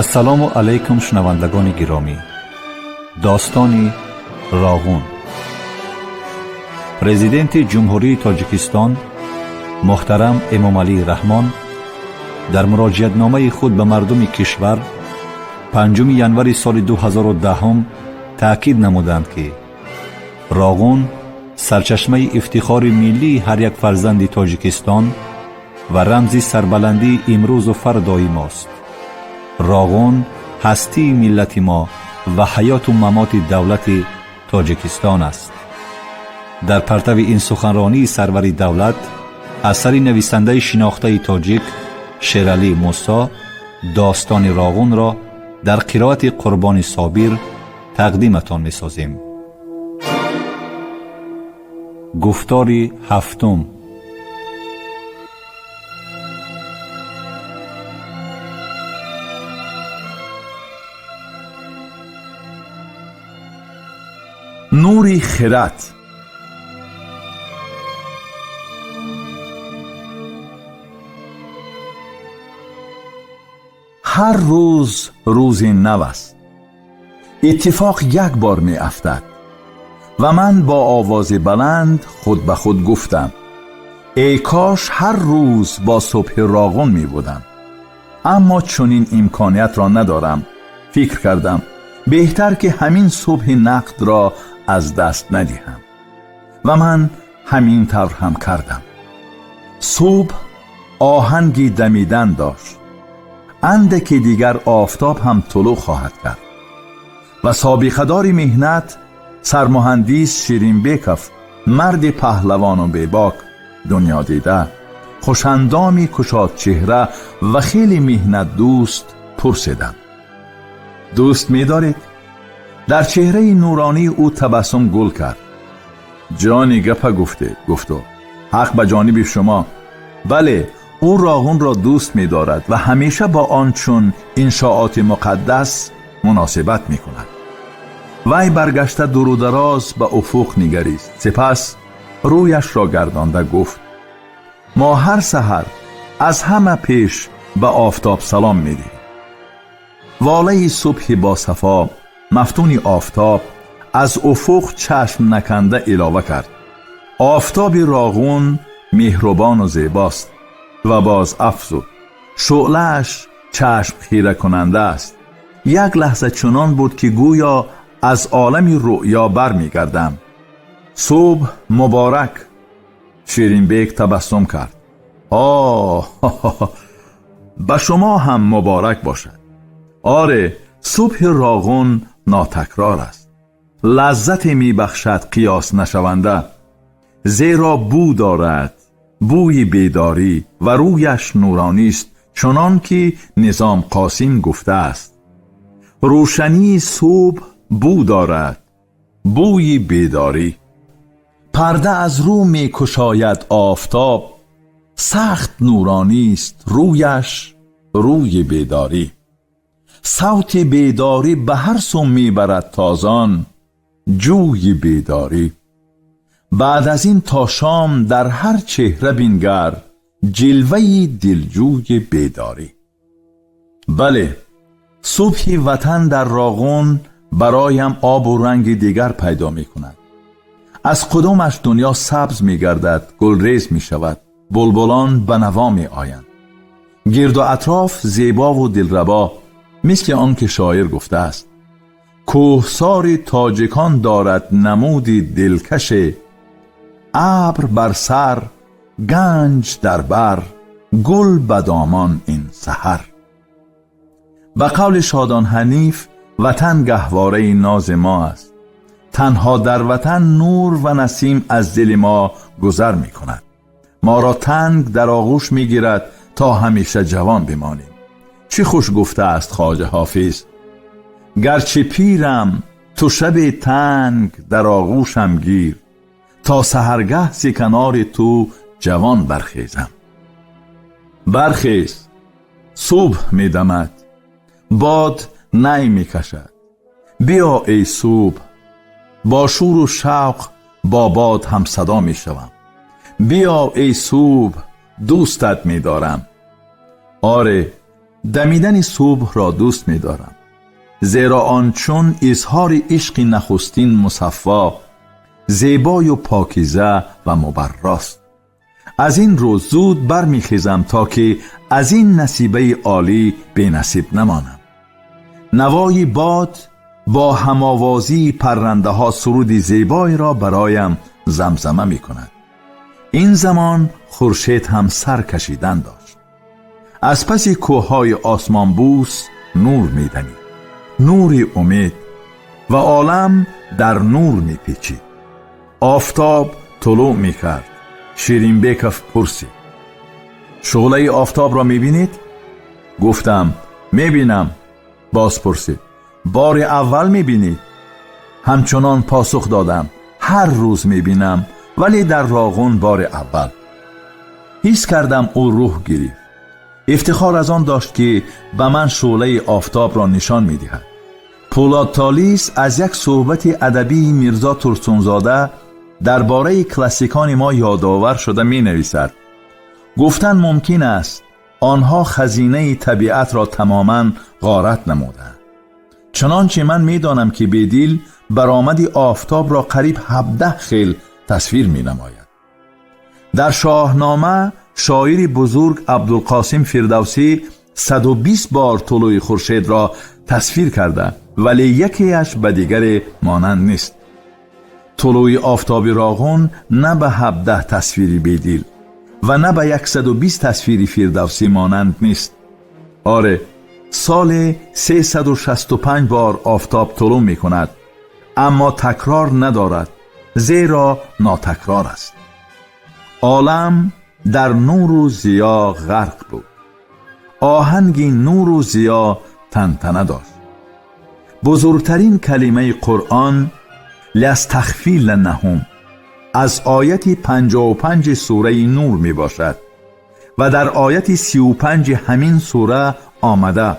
Ассалому алайкум, шунавандагони гиромӣ. Достони Роғун. Президенти Ҷумҳурии Тоҷикистон муҳтарам Эмомалӣ Раҳмон дар муроҷиатномаи худ ба мардуми кишвар 5 январи соли 2010 таъкид намуданд, ки Роғун сарчашмаи ифтихори миллии ҳар як фарзанди Тоҷикистон ва рамзи сарбаландии имрӯзу фардои мост. Роғун ҳастии миллати мо ва ҳаёту мамоти давлати Тоҷикистон аст. Дар партави ин суханронии сарвари давлат асари нависандаи шинохтаи тоҷик Шералӣ Мусо «Достони Роғунро» дар қироати Қурбони Собир тақдиматон месозем. Гуфтори ҳафтум. Нури хирад. Ҳар рӯз рӯзи нав аст. Иттифоқ як бор меафтад ва ман бо овози баланд худ ба худ гуфтам: эй кош ҳар рӯз бо субҳи Роғун мебудам, аммо чунин имкониятро надорам. Фикр кардам, беҳтар ки ҳамин субҳи нақдро аз даст надиҳам ва ман ҳамин тавр ҳам кардам. Субҳ оҳанги дамидан дошт. Андаке дигар офтоб ҳам тулӯъ хоҳад кард ва собиқадори меҳнат, сармуҳандис Ширинбеков, марди паҳлавону бебок, дунёдида, хушандоми кушодчеҳра ва хеле меҳнатдӯст пурсидам: дӯст медоред? Дар чеҳраи нуронии ӯ табассум гул кард. Ҷони гапа гуфтед, гуфту, ҳақ ба ҷониби шумо. Бале, ӯ Роғунро дӯст медорад ва ҳамеша бо он чун иншооти муқаддас муносибат мекунад. Вай баргашта дурудароз ба уфуқ нигарист, сипас рӯяшро гардонда гуфт: мо ҳар саҳар аз ҳама пеш ба офтоб салом медиҳем. Волаи субҳи босафо, мафтуни офтоб аз уфуқ чашм наканда илова кард: офтоби Роғун меҳрубону зебост. Ва боз афзуд: шӯълааш чашм хиракунанда аст. Як лаҳза чунон буд, ки гӯё аз олами рӯъё бармегардам. Субҳ муборак. Ширинбек табассум кард. Оҳ, ба шумо ҳам муборак бошад. Оре, субҳи Роғун нотакрор аст, лаззате мебахшад қиёс нашаванда, зеро бӯ дорад, бӯи бедорӣ, ва рӯяш нуронист, чунон ки Низом Қосим гуфтааст: рӯшании субҳ бӯ дорад, бӯи бедорӣ. Парда аз рӯ мекушояд офтоб, сахт нуронист рӯяш, рӯи бедорӣ. Савти бедорӣ ба ҳар су мебарад тозон ҷӯи бедорӣ. Баъд аз ин то шом дар ҳар чеҳра бингар ҷилваи дилҷӯи бедорӣ. Бале, субҳи ватан дар Роғун бароям обу ранги дигар пайдо мекунад. Аз қудумаш дунё сабз мегардад, гулрез мешавад, булбулон ба наво меоянд, гирду атроф зебову дилрабо, мисли он ки шоир гуфтааст: кӯҳсори тоҷикон дорад намуди дилкаше, абр бар сар, ганҷ дар бар, гул ба домон ин саҳар. Ба қавли Шодон Ҳаниф, ватан гаҳвораи нози мо аст. Танҳо дар ватан нур ва насим аз дили мо гузар мекунад, моро танг дар оғӯш мегирад, то ҳамеша ҷавон бимонем. Чӣ хуш гуфтааст Хоҷа Ҳофиз: гарчи пирам, ту шаби танг дар оғӯшам гир, то саҳаргаҳ зи канори ту ҷавон бархезам. Бархез, субҳ медамад, бод най мекашад. Биё, эй субҳ, бо шуру шавқ бо бод ҳамсадо мешавам. Биё, эй субҳ, дӯстат медорам. Оре, Дамидани субҳро дӯст медорам, зеро он чун изҳори ишқи нахустин мусаффо, зебою покиза ва мубаррост. Аз ин рӯ зуд бармехезам, то ки аз ин насибаи олӣ бенасиб намонам. Навои бод бо ҳамовозии паррандаҳо суруди зебоеро бароям замзама мекунад. Ин замон хуршед ҳам сар кашидан дошт. Аз паси кӯҳҳои осмонбӯс нур медамид, нури умед, ва олам дар нур мепечид. Офтоб тулӯъ мекард. Ширинбеков пурсид: «Шӯълаи офтобро мебинед?» Гуфтам: «Мебинам». Боз пурсид: «Бори аввал мебинед?» Ҳамчунон посух додам: «Ҳар рӯз мебинам, вале дар Роғун бори аввал». Ҳис кардам, ӯ рӯҳ гирифт. Ифтихор аз он дошт, ки ба ман шӯълаи офтобро нишон медиҳад. Пӯлод Толис аз як суҳбати адабии Мирзо Турсунзода дар бораи классикони мо ёдовар шуда менависад: «Гуфтан мумкин аст, онҳо хазинаи табиатро тамоман ғорат намуданд. Чунончи ман медонам, ки Бедил баромади офтобро қариб 17 хел тасвир менамояд. Дар Шоҳнома шоири бузург Абдулқосим Фирдавсӣ 120 бор тулӯи хуршедро тасвир карда, вале якеаш ба дигаре монанд нест. Тулӯи офтоби Роғун на ба 17 тасвири Бедил ва на ба 120 тасвири Фирдавсӣ монанд нест. Оре, соле 365 бор офтоб тулӯъ мекунад, аммо такрор надорад, зеро нотакрор аст». Олам дар нуру зиё ғарқ буд. Оҳанги нуру зиё тантана дошт. Бузургтарин калимаи Қуръон, «лястахфиланнаҳум», аз ояти 55-и сураи Нур мебошад ва дар ояти 35-и ҳамин сура омада: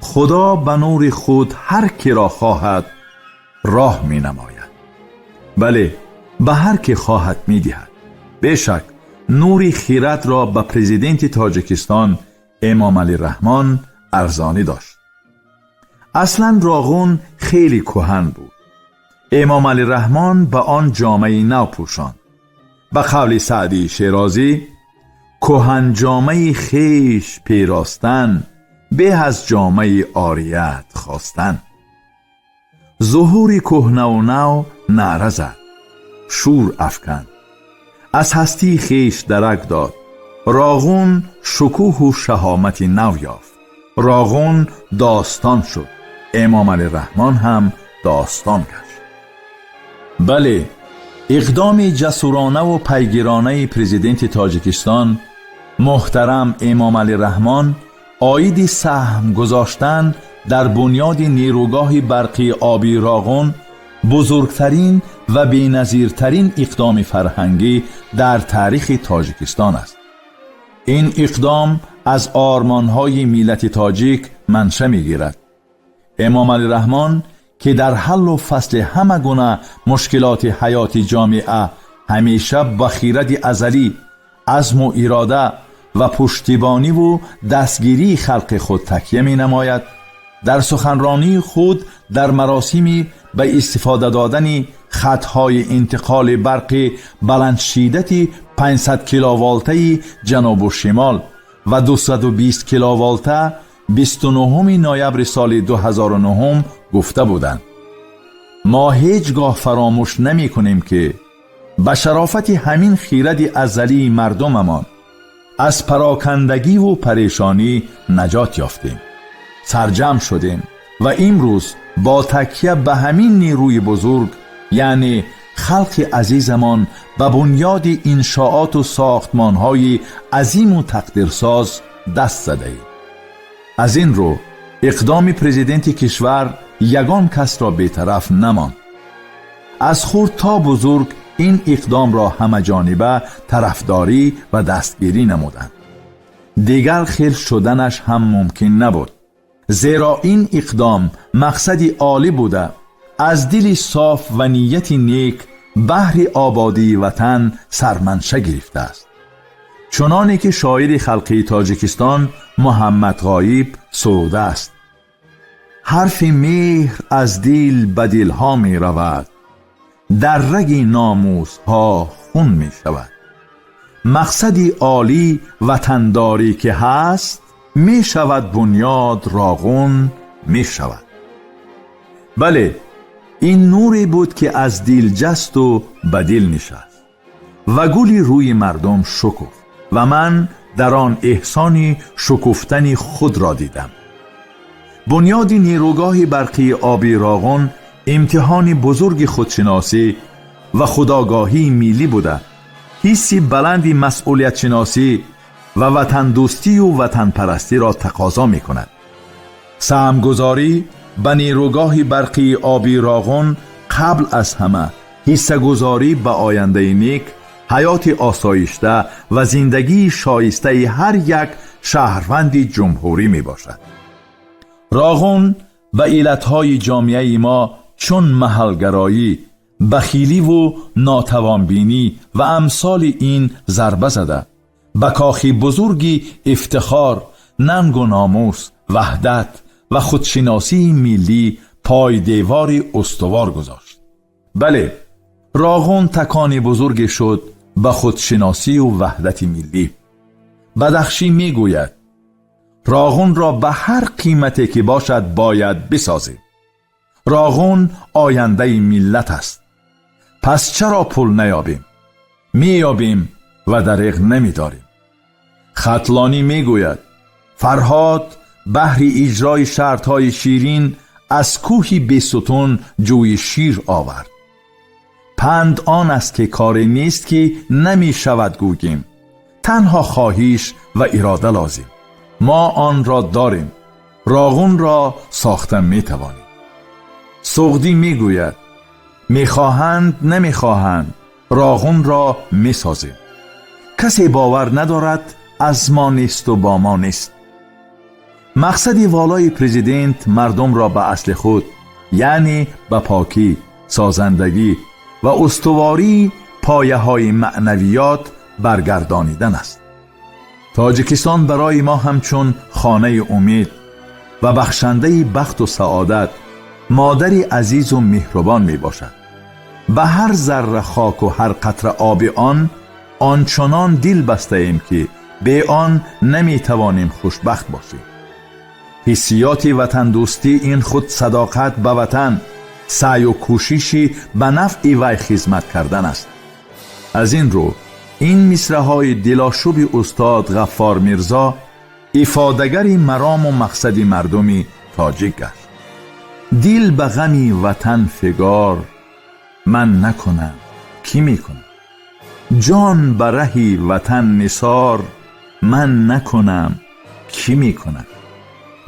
«Худо ба нури худ ҳар киро хоҳад роҳ менамояд». Бале, ба ҳар ки хоҳад медиҳад. Бешак, нури хирадро ба президенти Тоҷикистон Эмомалӣ Раҳмон арзонӣ дошт. Аслан Роғун хеле кӯҳан буд. Эмомалӣ Раҳмон ба он ҷомаи нав пӯшонд. Ба қавли Саъдии Шерозӣ: «Кӯҳанҷомаи хеш перостан беҳ аз ҷомаи орият хостан». Зуҳури кӯҳнаву нав наъра зад, шӯр афканд, аз ҳастии хеш дарак дод. Роғун шукӯҳу шаҳомати нав ёфт. Роғун достон шуд. Эмомалӣ Раҳмон ҳам достон гашт. Бале, иқдоми ҷасуронаву пайгиронаи президенти Тоҷикистон муҳтарам Эмомалӣ Раҳмон оиди саҳм гузоштан дар бунёди нерӯгоҳи барқии обии Роғун бузургтарин ва беназиртарин иқдоми фарҳангӣ дар таърихи Тоҷикистон аст. Ин иқдом аз ормонҳои миллати тоҷик манша мегирад. Эмомалӣ Раҳмон, ки дар ҳаллу фасли ҳама гуна мушкилоти ҳаёти ҷомеа ҳамеша ба хиради азалӣ, азму ирода ва пуштибониву дастгирии халқи худ такя менамояд, дар суханронии худ дар маросими ба истифода додани хатҳои интиқоли барқи баландшиддати 500 киловолтаи ҷанубу шимол ва 220 киловолта 29 ноябри соли 2009 гуфта буданд: «Мо ҳеҷ гоҳ фаромӯш намекунем, ки ба шарофати ҳамин хиради азалии мардумамон аз парокандагиву парешонӣ наҷот ёфтем, сарҷамъ шудем ва имрӯз бо такя ба ҳамин нерӯи бузург, яъне халқи азизамон, ба бунёди иншооту сохтмонҳои азиму тақдирсоз даст задаем». Аз ин рӯ иқдоми президенти кишвар ягон касро бетараф намонд. Аз хурд то бузург ин иқдомро ҳамаҷониба тарафдорӣ ва дастгирӣ намуданд. Дигар хел шуданаш ҳам мумкин набуд, зеро ин иқдом мақсади олӣ буда, аз дили соф ва нияти нек баҳри ободии ватан сарманша гирифтааст. Чуноне ки шоири халқии Тоҷикистон Муҳаммад Ғоиб суруда аст: ҳарфи меҳр аз дил ба дилҳо меравад, дар раги номусҳо хун мешавад. Мақсади олӣ ватандорӣ ки ҳаст, мешавад бунёд Роғун мешавад. Бале, ин нуре буд ки аз дил ҷасту ба дил нишаст ва гули рӯи мардум шукуфт ва ман дар он эҳсони шукуфтани худро дидам. Бунёди нерӯгоҳи барқии обии Роғун имтиҳони бузурги худшиносӣ ва худогоҳии миллӣ буда, ҳисси баланди масъулиятшиносӣ ва ватандӯстию ватанпарастиро тақозо мекунад. Саҳмгузорӣ ба нерӯгоҳи барқии обии Роғун қабл аз ҳама ҳиссагузорӣ ба ояндаи нек, ҳаёти осоишта ва зиндагии шоистаи ҳар як шаҳрванди ҷумҳурӣ мебошад. Роғун ба иллатҳои ҷомеаи мо чун маҳалгароӣ, бахиливу нотавонбинӣ ва амсоли ин зарба зада, ба кохи бузурги ифтихор, нангу номус, ваҳдат ва худшиносии миллӣ пойдевори устувор гузошт. Бале, Роғун такони бузурге шуд ба худшиносию ваҳдати миллӣ. Бадахшӣ мегӯяд: Роғунро ба ҳар қимате ки бошад бояд бисозем. Роғун ояндаи миллат аст. Пас чаро пул наёбем? Меёбем ва дареғ намедорем. Хатлонӣ мегӯяд: Фарҳод баҳри иҷрои шартҳои Ширин аз кӯҳи Бесутун ҷӯи шир овард. Панд он аст ки коре нест ки намешавад гӯгем, танҳо хоҳиш ва ирода лозим. Мо онро дорем, Роғунро сохта метавонем. Суғдӣ мегӯяд: мехоҳанд намехоҳанд, Роғунро месозем. Касе бовар надорад, аз мо несту бо мо нест. Мақсади волои президент мардумро ба асли худ, яъне ба покӣ, созандагӣ ва устувории пояҳои маънавиёт баргардонидан аст. Тоҷикистон барои мо ҳамчун хонаи умед ва бахшандаи бахту саодат, модари азизу меҳрубон мебошад. Ба ҳар зарра хоку ҳар қатра оби он ончунон дил бастаем ки бе он наметавонем хушбахт бошем. Ҳиссиёти ватандӯстӣ ин худ садоқат ба ватан, саъю кӯшиши ба нафъи вай хизмат кардан аст. Аз ин рӯ ин мисраҳои дилошуби устод Ғаффор Мирзо ифодагари марому мақсади мардуми тоҷик гашт. Дил ба ғами ватан фигор ман накунам, кӣ мекунад? Ҷон ба раҳи ватан нисор ман накунам, кӣ мекунад?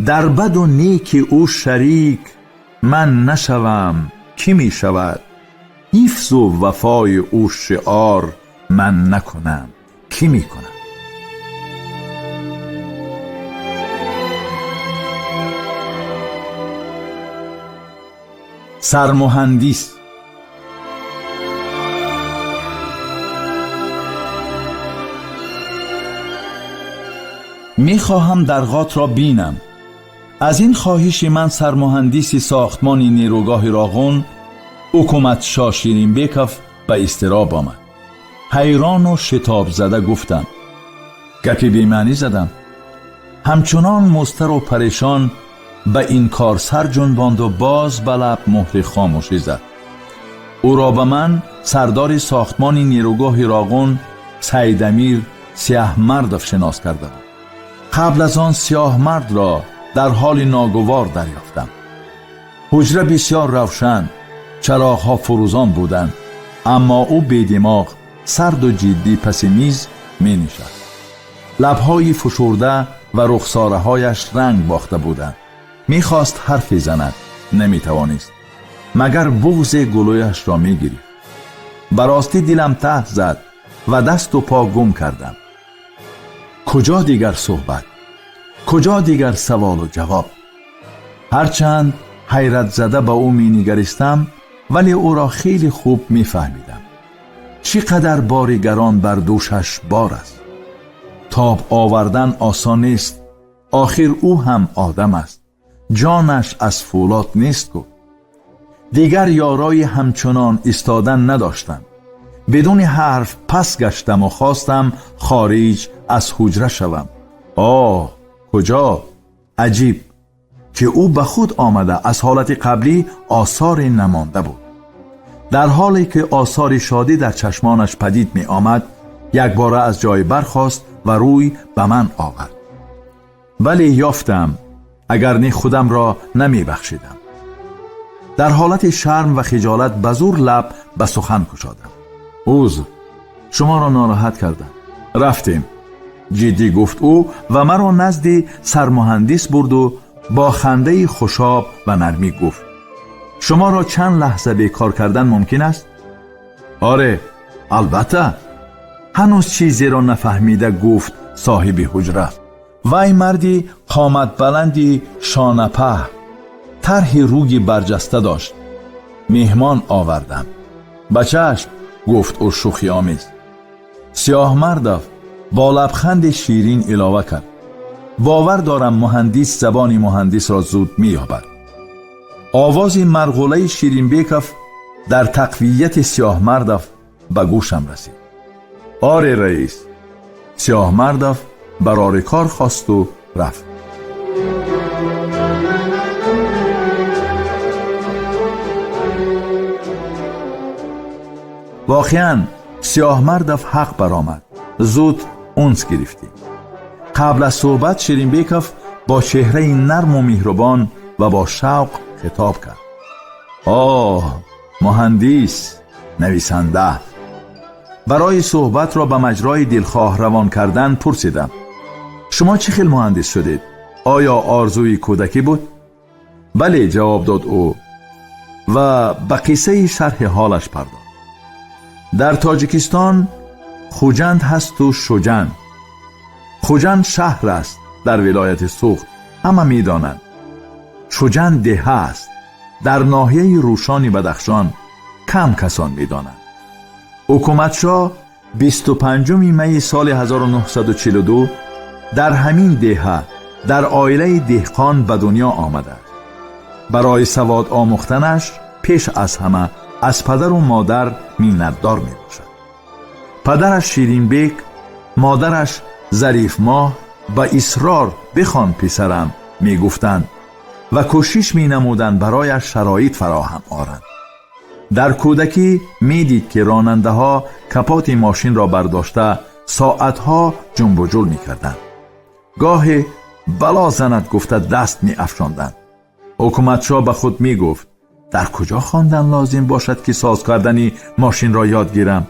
Дар баду неки ӯ шарик ман нашавам, кӣ мешавад? Ҳифзу вафои ӯ шиор ман накунам, кӣ мекунад? Сармуҳандис. Мехоҳам дарғотро бинам. Аз ин хоҳиши ман сармуҳандиси сохтмони нерӯгоҳи Роғун Ҳукуматшоҳ Ширинбеков ба изтироб омад. Ҳайрону шитобзада гуфтам: гапи бемаънӣ задам. Ҳамчунон музтару парешон ба ин кор сар ҷунбонду боз ба лаб муҳри хомӯшӣ зад. Ӯро ба ман сардори сохтмони нерӯгоҳи Роғун Саидамир Сиёҳмардов шинос карда буд. Қабл аз он Сиёҳмардро дар ҳоли ногувор дарёфтам. Ҳуҷра бисёр равшан, чароғҳо фурӯзон буданд, аммо ӯ бедимоғ, сарду ҷиддӣ паси миз менишаст. Лабҳои фушурда ва рухсораҳояш ранг бохта буданд. Мехост ҳарфе занад, наметавонист, магар буғзе гулӯяшро мегирифт. Ба ростӣ дилам таҳ зад ва дасту по гум кардам. Куҷо дигар суҳбат, куҷо дигар саволу ҷавоб? Ҳарчанд ҳайратзада ба ӯ менигаристам, вале ӯро хеле хуб мефаҳмидам. Чӣ қадар бори гарон бар дӯшаш бор аст. Тоб овардан осон нест. Охир ӯ ҳам одам аст, ҷонаш аз фӯлод нест ку. Дигар ёрои ҳамчунон истодан надоштам. Бидуни ҳарф пас гаштам ва хостам хориҷ аз ҳуҷра шавам. Оҳ, куҷо? Аҷиб, ки ӯ ба худ омада аз ҳолати қаблӣ осоре намонда буд. Дар ҳоле ки осори шодӣ дар чашмонаш падид меомад, якбора аз ҷой бархост ва рӯй ба ман овард. Бале, ёфтам, агар не худамро намебахшидам. Дар ҳолати шарм ва хиҷолат ба зур лаб ба сухан кушодам. Узр, шуморо нороҳат кардам. Рафтем, ҷиддӣ гуфт ӯ ва маро назди сармуҳандис бурду бо хандаи хушоб ва нармӣ гуфт: шуморо чанд лаҳза бекор кардан мумкин аст? Оре, албатта. Ҳанӯз чизеро нафаҳмида гуфт соҳиби ҳуҷра. Вай марди қоматбаланди шонапаҳ, тарҳи рӯги барҷаста дошт. Меҳмон овардам. Ба чашм, гуфт ӯ шӯхиомез. Сиёҳмардов бо лабханди ширин илова кард: бовар дорам муҳандис забони муҳандисро зуд меёбад. Овози марғулаи Ширинбеков дар тақвияти Сиёҳмардов ба гӯшам расид. Оре, раис. Сиёҳмардов барори кор хосту рафт. Воқеан Сиёҳмардов ҳақ баромад. Зуд унс гирифтем. Қабл аз суҳбат Ширинбеков бо чеҳраи нарму меҳрубон ва бо шавқ хитоб кард: оҳ, муҳандис, нависанда. Барои суҳбатро ба маҷрои дилхоҳ равон кардан пурсидам: шумо чӣ хел муҳандис шудед? Оё орзуи кӯдакӣ буд? Бале, ҷавоб дод ӯ ва ба қиссаи шарҳи ҳолаш пардохт. Дар Тоҷикистон Хуҷанд ҳасту Шуҷанд. Хуҷанд шаҳр аст дар вилояти Суғд, ҳама медонанд. Шуҷанд деҳа аст дар ноҳияи Рӯшони Бадахшон, кам касон медонанд. Ҳукуматшоҳ 25 майи соли 1942 дар ҳамин деҳа дар оилаи деҳқон ба дунё омадааст. Барои савод омӯхтанаш пеш аз ҳама аз падару модар миннатдор мебошад. Падараш Ширинбек, модараш Зарифмоҳ ба исрор бихон писарам мегуфтанд ва кӯшиш менамуданд барояш шароит фароҳам оранд. Дар кӯдакӣ медид, ки ронандаҳо капоти мошинро бардошта соатҳо ҷунбуҷул мекарданд. Гоҳе бало занад гуфта даст меафшонданд. Ҳукуматшоҳ ба худ мегуфт: дар куҷо хондан лозим бошад, ки соз кардани мошинро ёд гирам?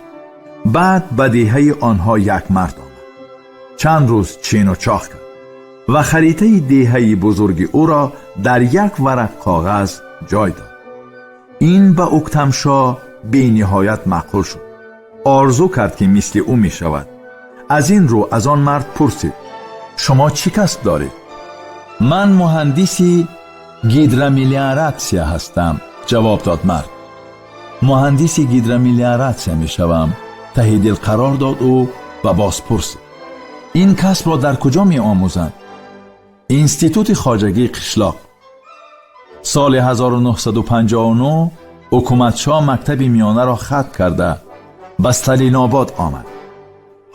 Баъд ба деҳаи онҳо як мард омад. Чанд рӯз чину чоқ кард ва харитаи деҳаи бузурги ӯро дар як варақ коғаз ҷой дод. Ин ба Уктамшоҳ бениҳоят маъқул шуд. Орзу кард, ки мисли ӯ мешавад. Аз ин рӯ аз он мард пурсид: шумо чӣ касб доред? Ман муҳандиси гидромелиоратсия ҳастам, ҷавоб дод мард. Муҳандиси гидромелиоратсия мешавам, таҳи дил қарор дод ӯ ва боз пурсид: ин касбро дар куҷо меомӯзанд? Институти хоҷагии қишлоқ. Соли 1959 ҳукуматшоҳ мактаби миёнаро хатм карда ба Сталинобод омад.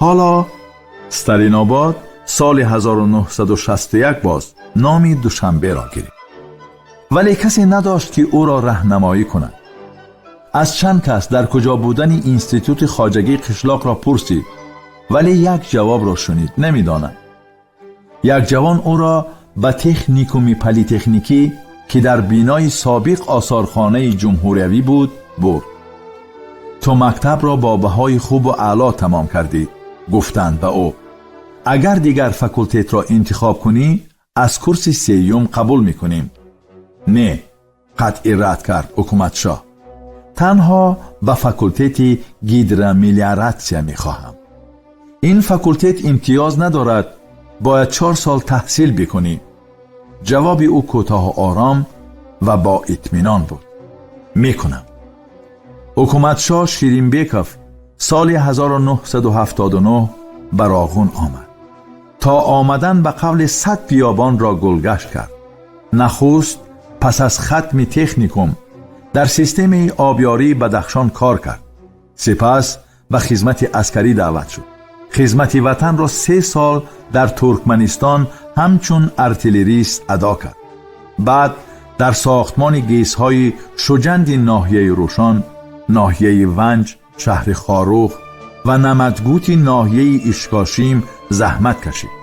Ҳоло Сталинобод соли 1961 боз номи Душанберо гирифт. Вале касе надошт, ки ӯро раҳнамоӣ кунад. Аз чанд кас дар куҷо будани институти хоҷагии қишлоқро пурсид, вале як ҷавобро шунид: намедонам. Як ҷавон ӯро ба техникуми политехникӣ, ки дар бинои собиқ осорхонаи ҷумҳуриявӣ буд, бурд. Ту мактабро бо баҳои хубу аъло тамом кардӣ, гуфтанд ба ӯ. Агар дигар факултетро интихоб кунӣ, аз курси сеюм қабул мекунем. Не, қатъӣ рад кард ҳукуматшоҳ. Танҳо ба факултети гидромелиоратсия мехоҳам. Ин факултет имтиёз надорад, бояд 4 сол таҳсил бикунӣ. Ҷавоби ӯ кӯтоҳу ором ва бо итминон буд: мекунам. Ҳукуматшоҳ Ширинбеков соли 1979 ба Роғун омад. То омадан ба қавли 100 биёбонро гулгашт кард. Нахуст пас аз хатми техникум дар системаи обёрии Бадахшон кор кард. Сипас ба хизмати аскарӣ даъват шуд. Хизмати ватанро 3 сол дар Туркманистон ҳамчун артиллерист адо кард. Баъд дар сохтмони ГЭСҳои Шуҷанди ноҳияи Рӯшон, ноҳияи Ванҷ, шаҳри Хоруғ ва Намадгути ноҳияи Ишкошим заҳмат кашид.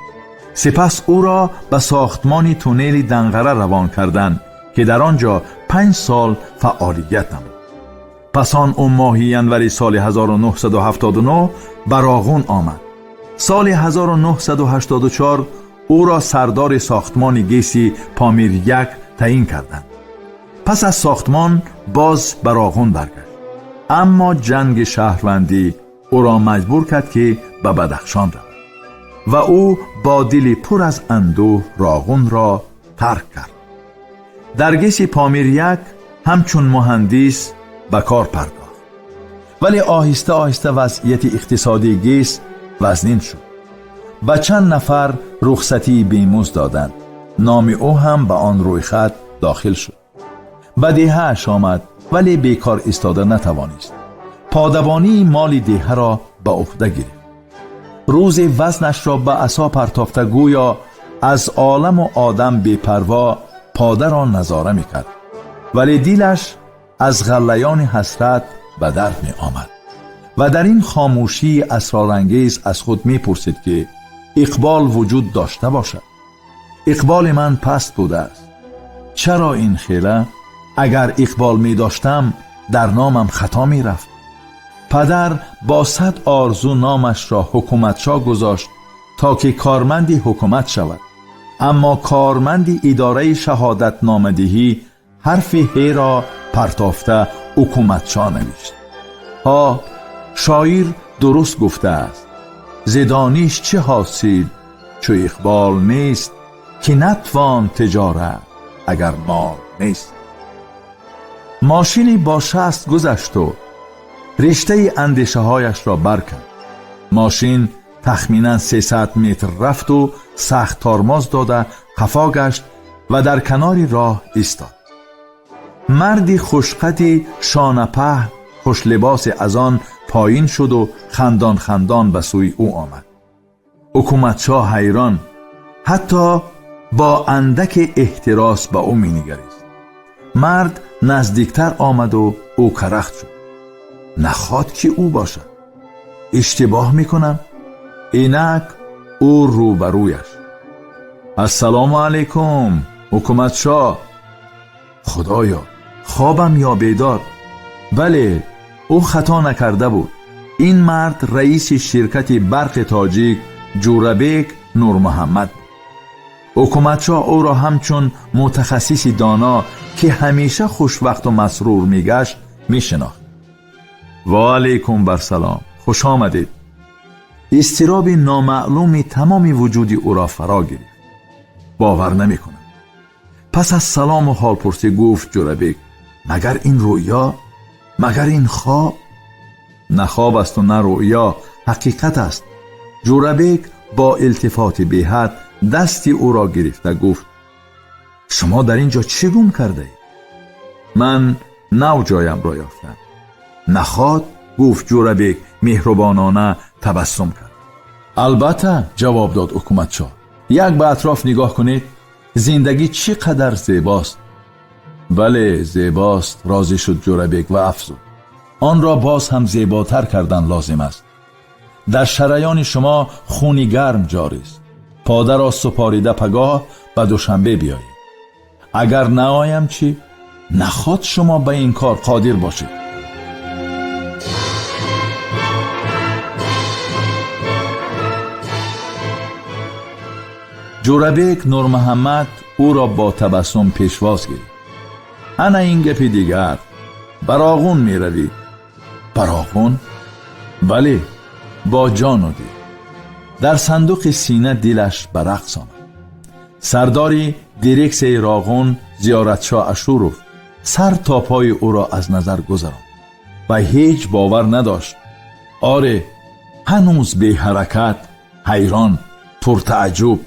Сипас ӯро ба сохтмони туннели Данғара равон карданд, ки дар он ҷо 5 сол фаъолият намуд. Пас он ӯ моҳи январи соли 1979 ба Роғун омад. Соли 1984 ӯро сардори сохтмони ГЭСи Помир 1 таъин карданд. Пас аз сохтмон боз ба Роғун баргашт, аммо ҷанги шаҳрвандӣ ӯро маҷбур кард, ки ба Бадахшон равад ва ӯ бо дили пур аз андӯҳ Роғунро тарк кард. Дар ГЭСи Помир 1 ҳамчун муҳандис ба кор пардохт, вале оҳиста оҳиста вазъияти иқтисодии ГЭС вазнин шуд. Ба чанд нафар рухсатии бемузд доданд. Номи ӯ ҳам ба он рӯйхат дохил шуд. Ба деҳааш омад, вале бекор истода натавонист. Подабонии моли деҳаро ба уҳда гирифт. Рӯзе вазнашро ба асо партофта, гӯё аз оламу одам бепарво подаро назора мекард, вале дилаш аз ғаллаёни ҳасрат ба дард меомад ва дар ин хомӯшии асрорангез аз худ мепурсид, ки иқбол вуҷуд дошта бошад. Иқболи ман паст будааст. Чаро ин хела? Агар иқбол медоштам, дар номам хато мерафт. Падар бо 100 орзу номашро Ҳукуматшоҳ гузошт, то ки корманди ҳукумат шавад, аммо корманди идораи шаҳодатномадиҳӣ ҳарфи ҳеро партофта Ҳукуматшоҳ навишт. Ҳо, шоир дуруст гуфтааст: зи дониш чӣ ҳосил, чу иқбол нест, ки натвон тиҷорат, агар мол нест. Мошини бо 60 гузашту риштаи андешаҳояшро барканд. Мошин тахминан 300 метр рафту сахт тормоз дода қафо гашт ва дар канори роҳ истод. Марди хушқади шонапаҳн, хушлибосе аз он поин шуду хандон хандон ба сӯи ӯ омад. Ҳукуматшоҳ ҳайрон, ҳатто бо андаке эҳтирос ба ӯ менигарист. Мард наздиктар омаду ӯ карахт шуд. Наход ки ӯ бошад? Иштибоҳ мекунам? Инак ӯ рӯбарӯяш. Ассалому алайкум, Ҳукуматшоҳ. Худоё, хобам ё бедор? Бале, ӯ хато накарда буд. Ин мард раиси ширкати барқи тоҷик Ҷӯрабек Нурмуҳаммад. Ҳукуматшоҳ ӯро ҳамчун мутахассиси доно, ки ҳамеша хушвақту масрур мегашт, мешинохт. Ва алайкум барсалом, хуш омадед. Изтироби номаълуми тамоми вуҷуди ӯро фаро гирифт. Бовар намекунам. Пас аз салому ҳолпурсӣ гуфт Ҷӯрабек: магар ин рӯё, магар ин хоб? На хоб асту на рӯё, ҳақиқат аст. Ҷӯрабек бо илтифоти беҳад дасти ӯро гирифта гуфт: шумо дар ин ҷо чӣ гум кардаед? Ман нав ҷоямро ёфтам. Наход? Гуфт Ҷӯрабек, меҳрубонона табассум кард. Албатта, ҷавоб дод Ҳукуматшоҳ. Як ба атроф нигоҳ кунед, зиндагӣ чӣ қадар зебост. Бале, зебост, розӣ шуд Ҷӯрабек ва афзуд: онро боз ҳам зеботар кардан лозим аст. Дар шараёни шумо хуни гарм ҷорист. Подаро супорида пагоҳ ба Душанбе биёед. Агар наоям чӣ? Наход шумо ба ин кор қодир бошед? Ҷӯрабек Нурмуҳаммад ӯро бо табассум пешвоз гирифт. Ана ин гапи дигар. Ба Роғун меравӣ? Ба Роғун? Бале, бо ҷону дил. Дар сандуқи сина дилаш ба рақс омад. Сардори дирексияи Роғун Зиёратшоҳ Ашуров сар то пои ӯро аз назар гузаронд ва ҳеҷ бовар надошт. Оре, ҳанӯз беҳаракат, ҳайрон. Пуртааҷҷуб: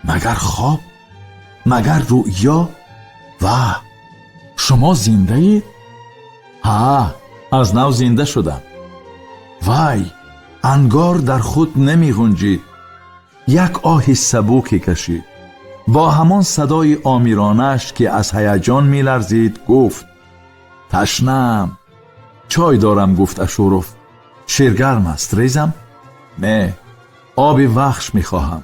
магар хоб, магар рӯё? Ваҳ, шумо зиндаед? Ҳа, аз нав зинда шудам. Вай ангор дар худ намеғунҷид. Як оҳи сабуке кашид. Бо ҳамон садои омиронааш, ки аз ҳаяҷон меларзид, гуфт: ташнаам. Чой дорам, гуфт Ашуров. Ширгарм аст, резам? Не, оби Вахш мехоҳам.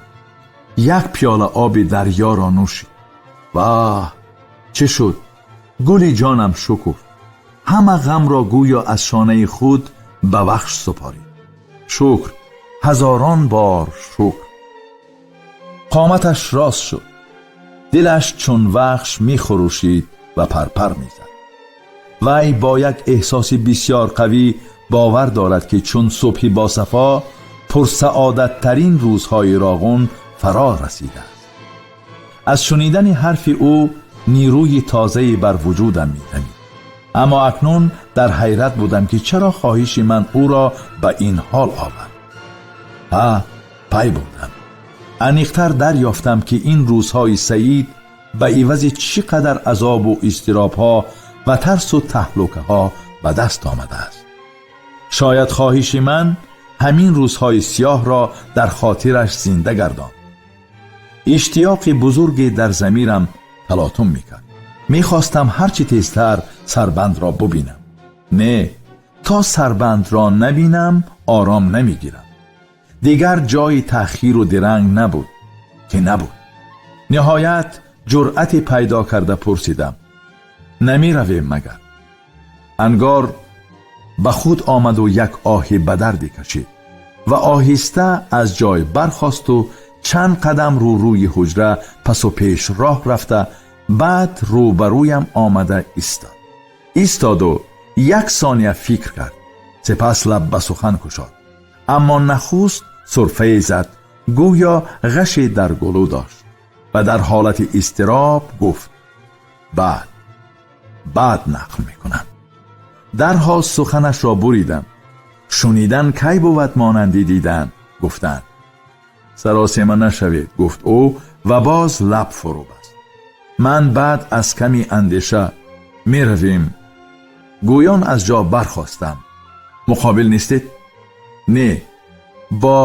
Як пиёла оби дарёро нӯшид. Ваҳ, чӣ шуд? Гули ҷонам шукуфт. Ҳама ғамро гӯё аз шонаи худ ба Вахш супорид. Шукр, ҳазорон бор шукр. Қоматаш рост шуд. Дилаш чун Вахш мехурӯшид ва парпар мезад. Вай бо як эҳсоси бисёр қавӣ бовар дорад, ки чун субҳи босафо пурсаодаттарин рӯзҳои Роғун фаро расидааст. Аз шунидани ҳарфи ӯ нерӯи тозае бар вуҷудам медамид. Аммо акнун дар ҳайрат будам, ки чаро хоҳиши ман ӯро ба ин ҳол овард. Ҳа, пай бурдам. Аниқтар дарёфтам, ки ин рӯзҳои саид ба ивази чӣ қадар азобу изтиробҳо ва тарсу таҳлукаҳо ба даст омадааст. Шояд хоҳиши ман ҳамин рӯзҳои сиёҳро дар хотираш зинда гардонд. Иштиёқи бузурге дар замирам талотум мекард. Мехостам ҳарчи тезтар сарбандро бубинам. Не, то сарбандро набинам, ором намегирам. Дигар ҷои таъхиру диранг набуд, ки набуд. Ниҳоят ҷуръате пайдо карда пурсидам: намеравем магар? Ангор ба худ омаду як оҳи ба дарде кашид ва оҳиста аз ҷой бархосту чанд қадам рӯрӯи ҳуҷра пасу пеш роҳ рафта, баъд рӯбарӯям омада истод. Истоду як сония фикр кард, сипас лаб ба сухан кушод. Аммо нахуст сурфае зад, гӯё ғаше дар гулӯ дошт ва дар ҳолати изтироб гуфт: баъд, баъд нақл мекунам. Дарҳол суханашро буридам. Шунидан кай бувад монанди дидан? Гуфтанд. Саросема нашавед, гуфт ӯ ва боз лаб фурӯ баст. Ман баъд аз ками андеша: меравем, гӯён аз ҷо бархостам. Муқобил нестед? Не, бо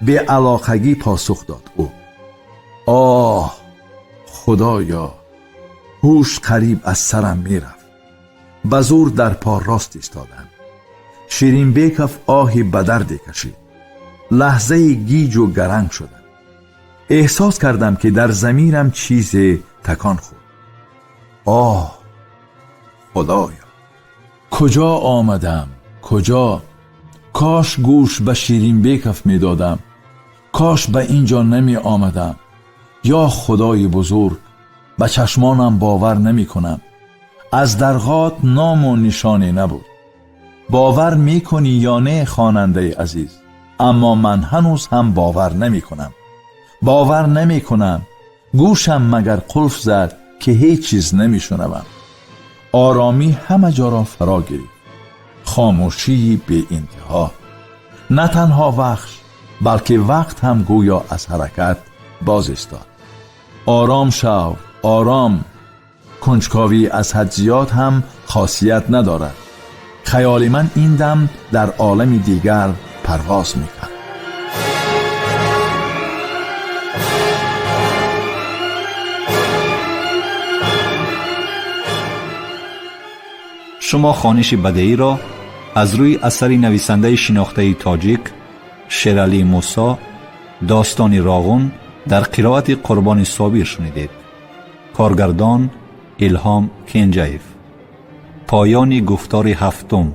беалоқагӣ посух дод ӯ. Оҳ, худоё, ҳуш қариб аз сарам мерафт. Ба зур дар по рост истодам. Ширинбеков оҳи ба дарде кашид. Лаҳзаи гиҷу гаранг шудам. Эҳсос кардам, ки дар замирам чизе такон хӯрд. Оҳ, худоё, куҷо омадам, куҷо? Кош гӯш ба Ширинбеков медодам. Кош ба ин ҷо намеомадам. Ё худои бузург, ба чашмонам бовар намекунам. Аз дарғот ному нишоне набуд. Бовар мекунӣ ё не, хонандаи азиз, аммо ман ҳанӯз ҳам бовар намекунам, бовар намекунам. Гӯшам магар қулф зад, ки ҳеҷ чиз намешунавам. Оромӣ ҳама ҷоро фаро гирифт, хомӯшии беинтиҳо. На танҳо Вахш, балки вақт ҳам гӯё аз ҳаракат боз истод. Ором шав, ором. Кунҷковӣ аз ҳад зиёд ҳам хосият надорад. Хаёли ман ин дам дар олами дигар парвоз мекард. Шумо хониши бадеиро аз рӯи асари нависандаи шинохтаи тоҷик Шералӣ Мусо «Достони Роғун» дар қироати Қурбони Собир шунидед. Коргардон Илҳом Кенҷаев. Поёни гуфтори ҳафтум.